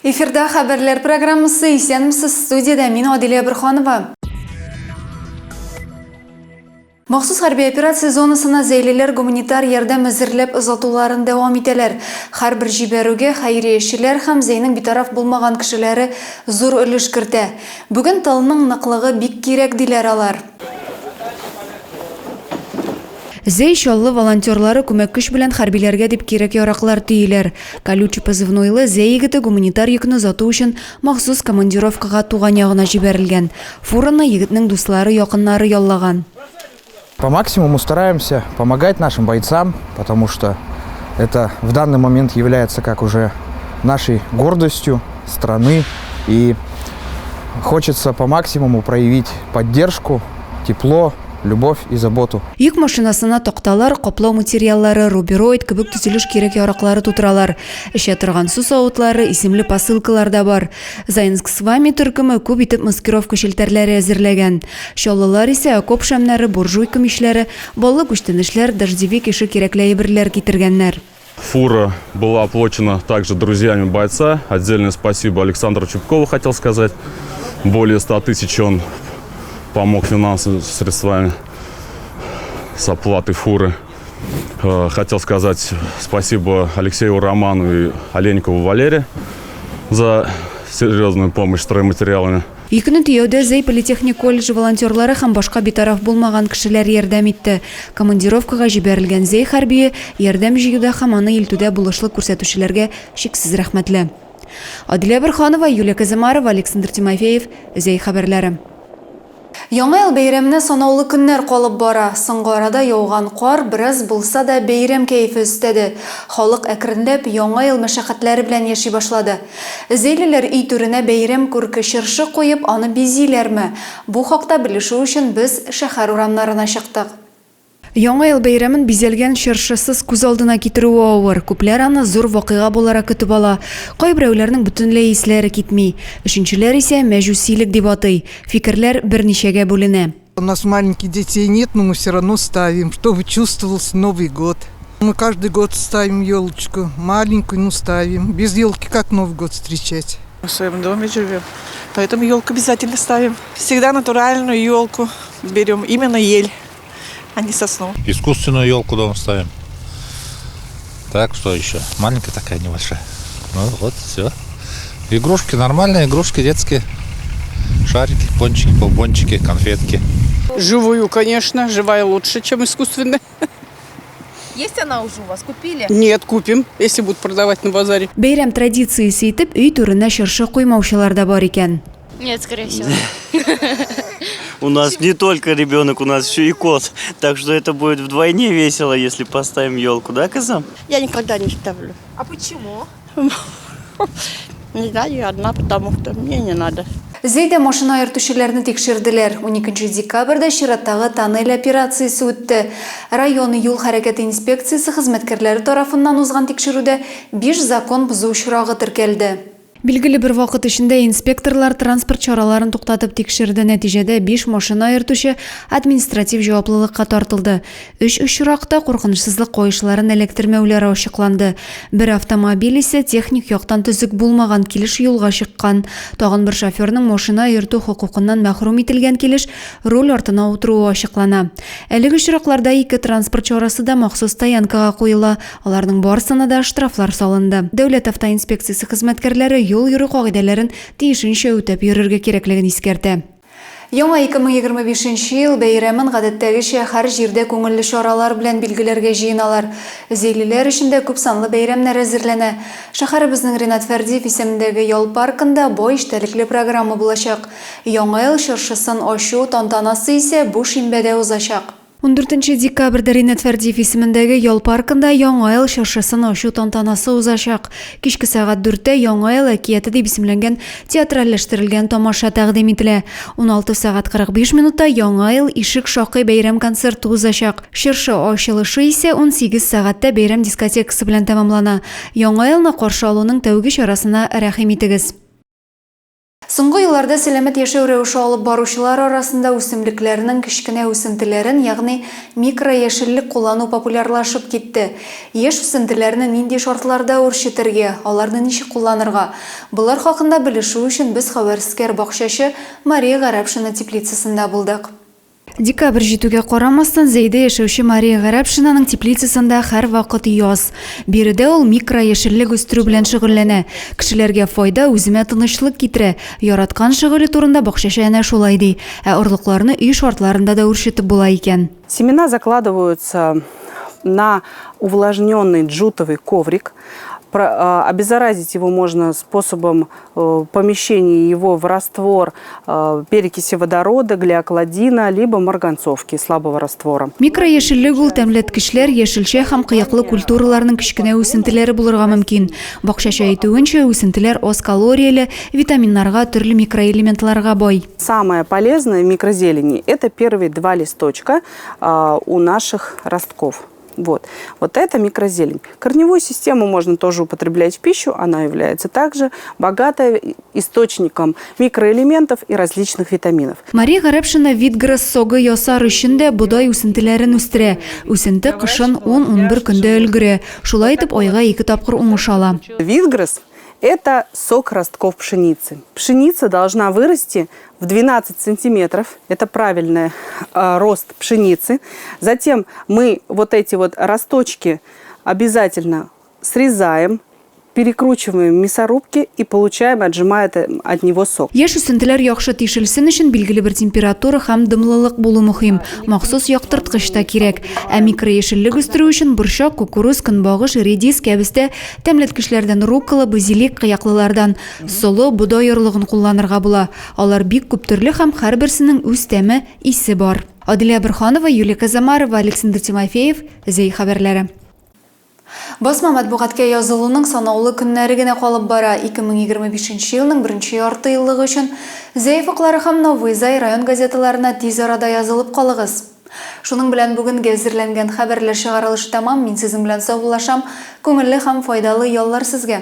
Эфирда хәбәрләр программасы. Исәнмесез, студиядә мин Адилә Борханова. Махсус хәрби операция зонасына зәйлеләр гуманитар ярдәм әзерләп озатуларын дәвам итәләр. Һәрбер җибәрүгә хәйриячеләр һәм Зәйнең битараф булмаган кешеләре зур өлеш кертә. Бүген тылның ныклыгы бик кирәк, диләр алар. Зәй Чаллы волонтерлары күмәк көч белән хәрбиләргә дип кирәк-яраклар төйиләр. Колючий позывнойлы Зәй егете гуманитар йөкне озату өчен махсус командировкага туган ягына җибәрелгән. Фураны егетнең дуслары, якыннары яллаган. По максимуму стараемся помогать нашим бойцам, потому что это в данный момент является как уже нашей гордостью страны. И хочется по максимуму проявить поддержку, тепло, любовь и заботу. Йөк машинасына такталар, каплау материаллары, рубероид кебек төзелеш кирәк-яраклары тутыралар. Эчә торган су савытлары, исемле посылкалар да бар. Заинск с вами төркеме күп итеп маскировка челтәрләре әзерләгән. Чаллылар исә окоп шәмнәре, буржуйка мичләре, баллы күчтәнәчләр, дождевик ише кирәкле әйберләр китергәннәр. Фура была оплачена также друзьями бойца. Отдельное спасибо Александру Чупкову хотел сказать. Более 100 тысяч он помог финансовыми средствами с оплаты фуры. Хотел сказать спасибо Алексею Роману и Оленькову Валере за серьезную помощь стройматериалами. Йөкне төяүдә Зәй политехник колледжы волонтерлары һәм башка битараф булмаган кешеләр ярдәм итте. Командировкага җибәрелгән Зәй хәрбие ярдәм җыюда һәм аны илтүдә булышлык күрсәтүчеләргә чиксез рәхмәтле. Адилә Борһанова, Юлия Казымарова, Александр Тимофеев, Зәй хәбәрләре. Яңа ел бәйрәменә санаулы көннәр калып бара. Соңгы арада яуган кар бераз булса да бәйрәм кәефе өстәде. Халык әкренләп Яңа ел мәшәкатьләре белән яши башлады. Зәйлеләр өй түренә бәйрәм күрке чыршы куеп, аны бизиләрме? Бу хакта белешү өчен без шәһәр урамнарына чыктык. Яңа ел бәйрәмен бизәлгән чыршысыз күз алдына китерүе авыр. Күпләр аны зур вакыйга буларак көтеп ала. Кайберәүләрнең бөтенләй исләре китми. Өченчеләр исә мәҗүсилек дип атый. Фикерләр берничәгә бүленә. У нас маленьких детей нет, но мы все равно ставим, чтобы чувствовался Новый год. Мы каждый год ставим елочку, маленькую, но ставим. Без елки как Новый год встречать? Мы в своем доме живем, поэтому елку обязательно ставим. Всегда натуральную елку берем, именно ель, а не сосну. Искусственную елку дома ставим. Так, что еще? Маленькая такая небольшая. Ну вот, все. Игрушки нормальные, игрушки детские. Шарики, пончики, бомбончики, конфетки. Живую, конечно. Живая лучше, чем искусственная. Есть она уже у вас? Купили? Нет, купим, если будут продавать на базаре. Бәйрәм традициясе итеп, өй түренә чыршы куймаучылар да бар икән. Нет, скорее всего. У нас не только ребенок, у нас еще и кот. Так что это будет вдвойне весело, если поставим елку, да, Казам? Я никогда не ставлю. А почему? Не знаю, я одна, потому что мне не надо. Зәйдә машина йөртүчеләрне тикшерделәр. Уникенче декабрьдә чираттагы тоннель операциясе үтте. Район юл хәрәкәте инспекциясе хезмәткәрләре тарафыннан узган тикшерүдә биш закон бозу очрагы теркәлде. Билгеле бер вакыт эчендә инспекторлар транспорт чараларын туктатып тикшерде. Нәтиҗәдә биш машина йөртүче административ җаваплылыкка тартылды. Өч очракта куркынычсызлык каешларын эләктермәүләре ачыкланды. Бер автомобиль исә техник яктан төзек булмаган килеш юлга чыккан. Тагын бер шоферның машина йөртү хокукыннан мәхрүм ителгән килеш руль артына утыруы ачыклана. Әлеге очракларда ике транспорт чарасы да махсус стоянкага куела. Аларның барысына да штрафлар салынды. Дәүләт автоинспекциясе хезмәткәрләре юл йөрү кагыйдәләрен тиешенчә үтәп йөрергә кирәклеген искәртә. Яңа 2025 нче ел бәйрәмен гадәттәгечә һәр җирдә күңелле чаралар белән билгеләргә җыеналар. Зәйлеләр өчен дә күпсанлы бәйрәмнәр әзерләнә. Шәһәребезнең Ринат Фәрдиев исемендәге ял паркында бай эчтәлекле программа булачак. Яңа ел чыршысын ачу тантанасы исә бу шимбәдә узачак. Ундүртенче декабрьдә Ринат Фәрдиев исемендәге ял паркында Яңа ел чыршысын ачу тантанасы узачак. Кичке сәгать дүрттә Яңа ел әкияте дип исемләнгән театральләштерелгән тамаша тәкъдим ителә. 16 сәгать 45 минутта Яңа ел ишек шакый бәйрәм концерты узачак. Чыршы ачылышы исә 18 сәгатьтә бәйрәм дискотекасы белән тәмамлана. Яңа елны каршы алуның тәүге чарасына рәхим итегез! Соңгы елларда сәламәт яшәү рәвеше алып баручылар арасында үсемлекләрнең кечкенә үсентеләрен, ягъни микрояшеллек куллану популярлашып китте. Яшь үсентеләрне нинди шартларда үрчетергә, аларны ничек кулланырга? Болар хакында белешү өчен без хәвәрскәр бакчачы Мария Гарәпшина теплицасында булдык. Декабрь җитүгә карамастан, Зәйдә яшәүче Мария Гарәпшинаның теплицасында һәрвакыт яз. Биредә ул микрояшеллек үстерү белән шөгыльләнә. Кешеләргә файда, үземә тынычлык китерә. Яраткан шөгыле турында бакчачы әнә шулай ди. Ә орлыкларны өй шартларында да үрчетеп була икән. Семена закладываются на увлажненный джутовый коврик. Обеззаразить его можно способом э, помещения его в раствор э, перекиси водорода, глиокладина, либо марганцовки слабого раствора. Микрояшеллек ул тәмләткечләр, яшелчә һәм кыяклы культураларның кечкенә үсентеләре булырга мөмкин. Бакчачы әйтүенчә, үсентеләр аз калорияле, витаминнарга, төрле микроэлементларга бай. Самое полезное в микрозелени – это первые два листочка у наших ростков. Вот. Вот это микрозелень. Корневую систему можно тоже употреблять в пищу. Она является также богатой источником микроэлементов и различных витаминов. Мария Гарәпшина витграсс согы ясар өчен дә бодай үсентеләрен үстерә. Үсенте кышын ун-унбер көндә өлгерә. Шулай итеп, айга ике тапкыр уңыш ала. Витграсс это сок ростков пшеницы. Пшеница должна вырасти в 12 сантиметров. Это правильный э, рост пшеницы. Затем мы вот эти вот росточки обязательно срезаем, перекручиваем в мясорубке и получаем, отжимая от него сок. Яшь үсентеләр яхшы тишелсен өчен билгеле бер температура һәм дымлылык булу мөһим. Махсус яктырткыч та кирәк. Ә микрояшеллек үстерү өчен борчак, кукуруз, көнбагыш, редис, кәбестә, тәмләткечләрдән руккола, базилик, кыяклылардан солы, бодай орлыгын кулланырга була. Алар бик күп төрле һәм һәрберсенең үз тәме, исе бар. Адилә Борһанова, Юлия Казамарова, Александр Тимофеев, Зәй хәбәрләре. Басма матбугатка язылуның санаулы көннәре генә калып бара. 2025 нче елның беренче ярты еллыгы өчен Зәй офыклары һәм Новый Зай район газеталарына тиз арада язылып калыгыз. Шуның белән бүгенгә әзерләнгән хәбәрләр чыгарылышы тәмам. Мин сезнең белән саубуллашам. Күңелле һәм файдалы яллар сезгә!